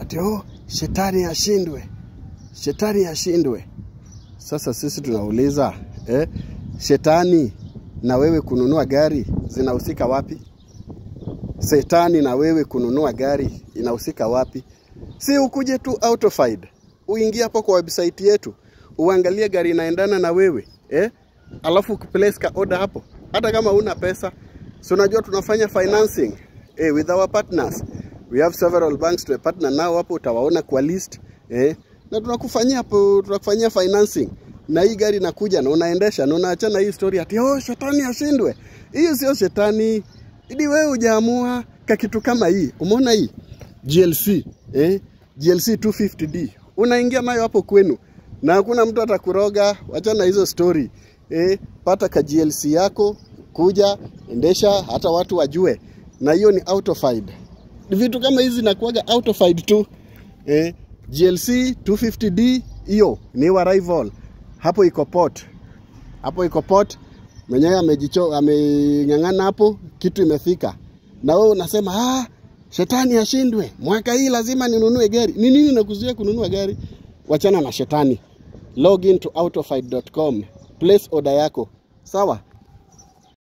Ati oh, shetani ashindwe, shetani ashindwe. Sasa sisi tunauliza shetani na wewe kununua gari zinahusika wapi? Shetani na wewe kununua gari inahusika wapi? Si ukuje tu Autofied, uingie hapo kwa website yetu, uangalie gari inaendana na wewe, alafu place ka order hapo. Hata kama una pesa, si unajua tunafanya financing with our partners. We have several banks to partner nao hapo, utawaona kwa list na tunakufanyia tunakufanyia financing. Na hii gari inakuja na unaendesha na unaachana hii story ati oh, shetani ashindwe. Hiyo sio shetani. Ili wewe hujaamua ka kitu kama hii. Umeona hii GLC, GLC 250D. Unaingia nayo hapo kwenu na hakuna mtu atakuroga. Wachana hizo story. Pata ka GLC yako, kuja endesha, hata watu wajue. Na hiyo ni Autofied. Vitu kama hizi nakuaga Autofied tu. GLC 250D hiyo ni arrival. Hapo iko port. Hapo iko port. Mwenyewe ameng'ang'ana hapo, kitu imefika. Na wewe unasema shetani ashindwe, mwaka hii lazima ninunue gari. Ni nini nakuzuia kununua gari? Wachana na shetani. Log in to autofied.com, place order yako. Sawa?